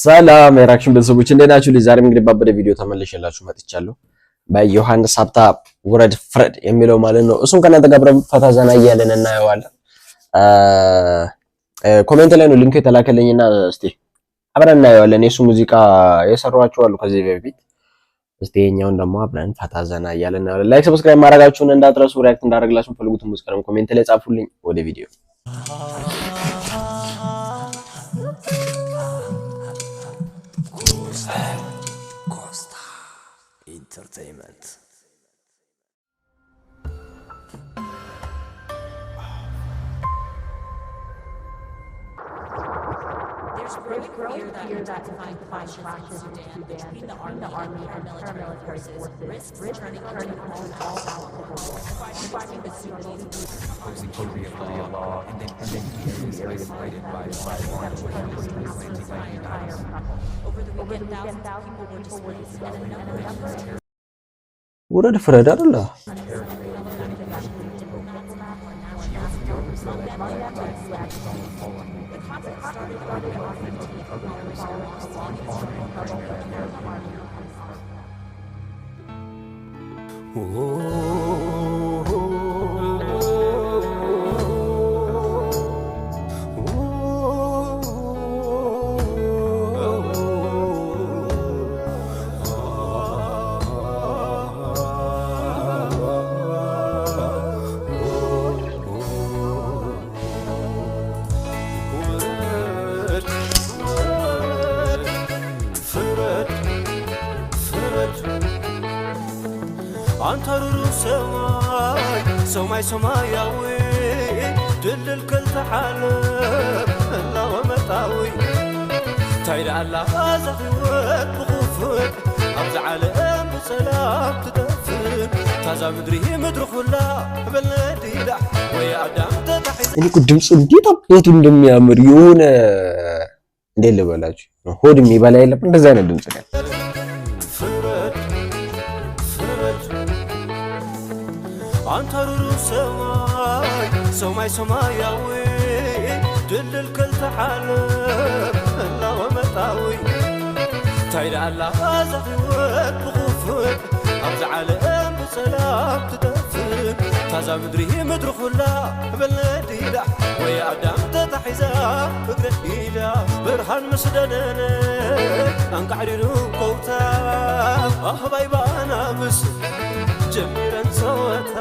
ሰላም የ reaction ቤተሰቦች፣ እንዴት ናችሁ? ዛሬም እንግዲህ ባበደ ቪዲዮ ተመልሼላችሁ መጥቻለሁ። በዮሐንስ ሀብተአብ ውረድ ፍረድ የሚለው ማለት ነው። እሱን ከእናንተ ጋር አብረን ፈታ ዘና እያለን እናየዋለን። Comment ላይ ነው link ኡ የተላከልኝና እስቲ አብረን እናየዋለን። የሱ ሙዚቃ የሰሯቸው አሉ ከዚህ በፊት። እስቲ የኛውን ደግሞ አብረን ፈታ ዘና እያለን እናየዋለን። Like፣ subscribe ማድረጋችሁን እንዳትረሱ። React እንዳደርግላችሁ ፈልጉትን ሙዚቃ ደግሞ comment ላይ ጻፉልኝ። ወደ ቪዲዮ። Entertainment. There's growing fear that intensifying clashes in Sudan between the army and paramilitary forces risks turning into an all-out civil war, fighting the Sudanese Opposing Sharia law, and then key areas isolated by armed vigilante groups. Over the weekend, thousands of people were displaced, and a number of ውረድ ፍረድ አይደለ? Diplomats are now among them are The conflict started on November 15th following a long history. ውረድ ውረድ ፍረድ ፍረድ አንተ ሩሩ ሰማይ ሰማይ ሰማያዊ ድልል ክልተ ዓለም ህላወ መጣዊ እንታይ ደኣላ እዛ ህይወት ብኽፍእ ኣብዛ ዓለም ብሰላም ትጠፍእ ታዛ ምድሪ ምድሪ ኩላ በለዲዳ ወይ ኣዳም ተታሒዛ። እኔ እኮ ድምፁ እንዴት አባቱ እንደሚያምር፣ የሆነ እንዴት ልበላችሁ፣ ሆድ የሚበላ የለም፣ እንደዛ አይነት ድምፅ ነው። ፍረድ ፍረድ አንተ ሩሩ ሰማይ ሰማይ ሰማያዊ ድልል ክልተ ዓለም ህላወ መጣዊ እንታይ ደኣላ እዛ ህይወት ብኽፍእ ኣብዛ ዓለም ብሰላም ትጠፍእ ታዛ ምድሪ ምድሪ ኩላ በለዲዳ ወይ ኣዳም ተታሒዛ እግረ ኢዳ ብርሃን ምስ ደነነ ኣንቃዕሪሩ ከውታ ኣህባይ ባና ምስ ጀሚረን ፀወታ።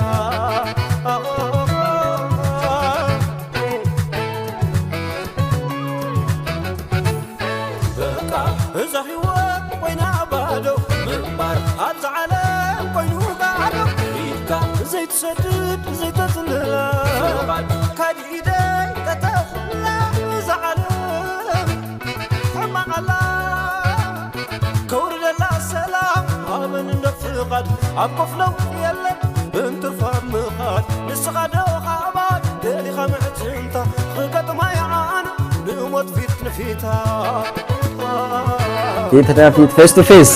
በቃ እዛ ህይወት ኮይና ባዶ ምንባር ኣብዛ ዓለም ኮይኑ ባዶ ኢድካ ዘይትሰድድ ዘይተፅልላ ካሊእ ኢደይ ተተኽላ እዛ ዓለም ሕማቕ ኣላ ከውርደላ ሰላም ኣመን እንደ ፍቓድ ኣብ ኮፍ ለውጢ የለን እንትርፋ ምኻድ ንስኻ ዶ ኻባይ ደሊኻ ምዕፅንታ ክገጥማ ይዓነ ንሞት ፊት ንፊታ። ፊት ለፊት፣ face to face።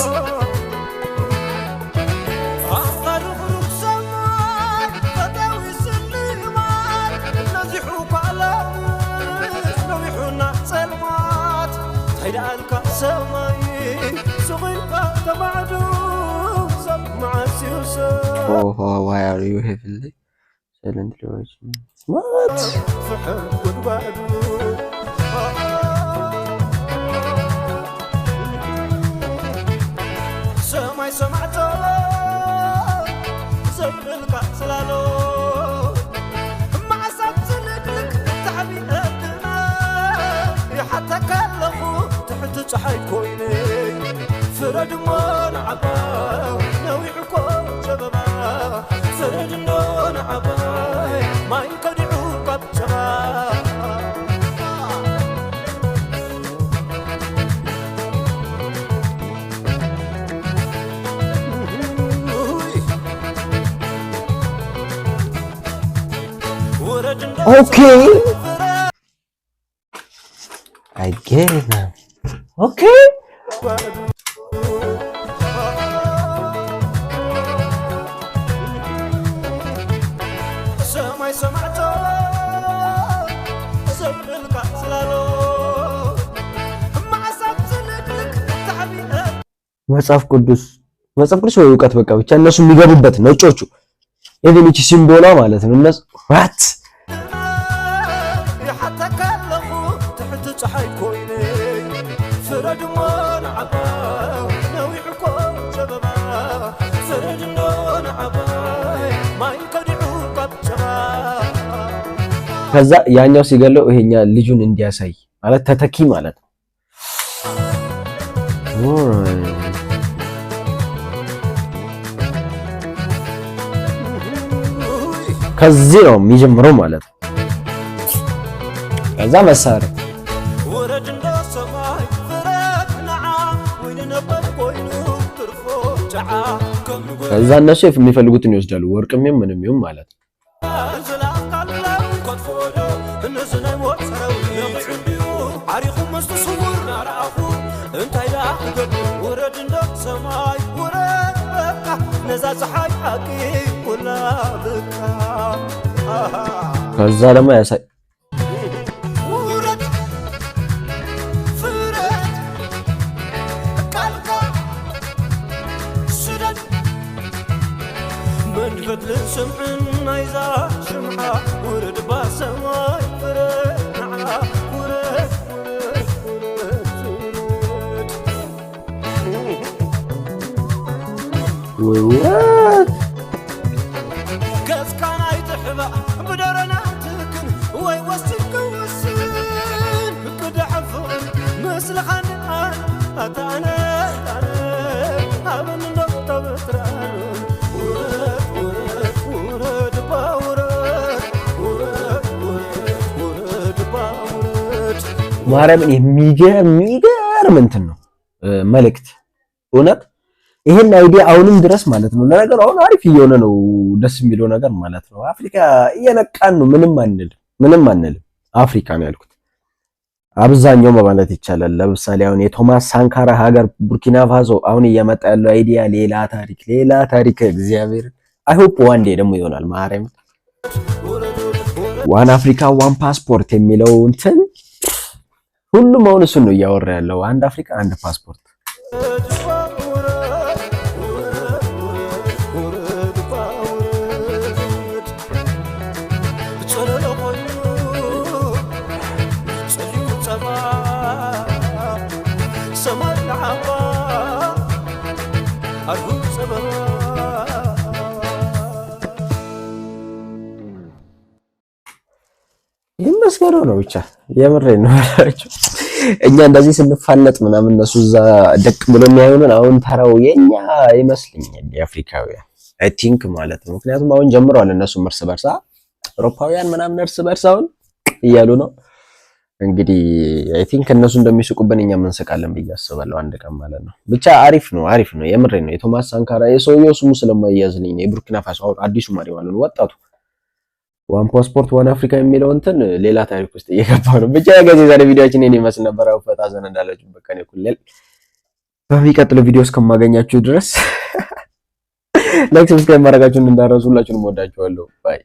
ኣኻርኽሩኽ ሰማይ ፈታዊ ስልማት ነዚሑ ኳላምስ ነዊሑና ፀልማት እንታይ ደኣልካ ሰማይ ስኺልካ ተማዕዱ ሰብ መዓስዩ ሰብ Oh, why are you heavily silently watching? What? ፍሕር ጉድጓዱ። ሰማይ ሰማዕቶ ዘይብልካ ጽላሎ ማዕሳብ ዝልቅልቅ ታዕቢአትና ይሓተካ ኣለኹ ትሕቲ ፀሓይ ኮይነ ፍረድ እሞ ንዓባ ነዊሑ ኮ ጨበባ ፍረድ እንዶ ንዓባይ ማይ ከዲዑ ካብ ጨባ። ውረድ እንዶ Okay. ፍረድ I get it now. Okay. ሰማይ ሰማዕቶ ዘይብልካ ጽላሎ ማዕሳብ። መጽሐፍ ቅዱስ ወይ እውቀት በቃ ብቻ እነሱ የሚገቡበት ነጮቹ even ይቺ symbol ዋ ማለት ነው። እነሱ what? ይሓተካ ኣለኹ ትሕቲ ፀሓይ ኮይነ ፍረድ እሞ ንዓባ ነዊሕ እኮ ጨበባ ፍረድ እንዶ ንዓባ ማይ ከዲዑ ካብ ጨባ። ከዛ ያኛው ሲገለው ይሄኛ ልጁን እንዲያሳይ ማለት ተተኪ ማለት ነው። Alright. ከዚህ ነው የሚጀምረው ማለት ነው። ከዛ መሳሪያ ውረድ እንዶ ሰማይ ፍረድ ንዓ ወይ ንነበር ኮይኑ ትርፎ ጨዓ ከም ከዛ እነሱ የሚፈልጉትን ይወስዳሉ። ወርቅም ይሁን ምንም ይሁን ማለት ነው። ዝላካለው ከትፎዶ እነዚ ናይ ሞት ሰራዊት ነቒዑ ድዩ ዓሪኹ መስተስውር ናረኣኹ እንታይ ደኣ ክገብር ውረድ እንዶ ሰማይ ውረድ በቃ ነዛ ፀሓይ ሓቂ ኩላ ብካ። ከዛ ደግሞ ያሳይ ውረድ ፍረድ ቃልካ ስደድ መንፈትልን ስምዕን ናይዛ ሽምዓ ውረድ ባሰማይ ፍረድ ንዓ ውረድ ውረድ ውረድ ውረድ። ወይ what? ገጽካ ናይ ትሕባእ ብደረና ትክን ወይ ወስን ክውስን ቅዳሕ ፍቕሪ ምስልኻ ንኣነ ኣታነ ኣነ ኣበን ተበትራን ውረድ ውረድ ውረድ ባ ውረድ ውረድ ውረድ ውረድ ባ ውረድ። ማርያምን የሚገርም የሚገርም እንትን ነው መልእክት። እውነት ይሄን idea አሁንም ድረስ ማለት ነው። ለነገሩ አሁን አሪፍ እየሆነ ነው፣ ደስ የሚለው ነገር ማለት ነው። አፍሪካ እየነቃን ነው። ምንም አንልም፣ ምንም አንልም። አፍሪካ ነው ያልኩት አብዛኛው ማለት ይቻላል። ለምሳሌ አሁን የቶማስ ሳንካራ ሀገር ቡርኪና ፋሶ አሁን እየመጣ ያለው idea ሌላ ታሪክ፣ ሌላ ታሪክ። እግዚአብሔር I hope one day ደግሞ ይሆናል። ማርያም one Africa one passport የሚለው እንትን ሁሉም አሁን እሱን ነው እያወራ ያለው። አንድ አፍሪካ አንድ ፓስፖርት። ውረድ ውረድ ባ ውረድ ፀለሎ ኮይኑ ፀሊሙ ፀባ ሰማይ ንዓባ ኣርሁ ፀበባ። ይመስገነው ነው ብቻ የምሬን ነው እላችሁ። እኛ እንደዚህ ስንፋለጥ ምናምን እነሱ እዛ ደቅ ብሎ የሚያዩንን አሁን ተራው የኛ ይመስለኛል የአፍሪካውያን I think ማለት ነው። ምክንያቱም አሁን ጀምረዋል እነሱም እርስ በርሳ አውሮፓውያን ምናምን እርስ በርስ አሁን እያሉ ነው። እንግዲህ I think እነሱ እንደሚስቁብን እኛም እንስቃለን ብዬ አስባለሁ አንድ ቀን ማለት ነው። ብቻ አሪፍ ነው፣ አሪፍ ነው፣ የምሬን ነው። የቶማስ ሳንካራ የሰውየው ስሙ ስለማይያዝልኝ ነው። የቡርኪና ፋሶ አሁን አዲሱ መሪ ማለት ነው ወጣቱ one passport one Africa የሚለው እንትን ሌላ ታሪክ ውስጥ እየገባ ነው። ብቻ guys የዛሬ ቪዲዮአችን ይሄን ይመስል ነበር። አው ፈታ ዘና እንዳላችሁ በቃ ነው ኩለል በሚቀጥለው ቪዲዮ እስከማገኛችሁ ድረስ like፣ subscribe ማድረጋችሁን እንዳትረሱ። ሁላችሁንም እወዳችኋለሁ። Bye.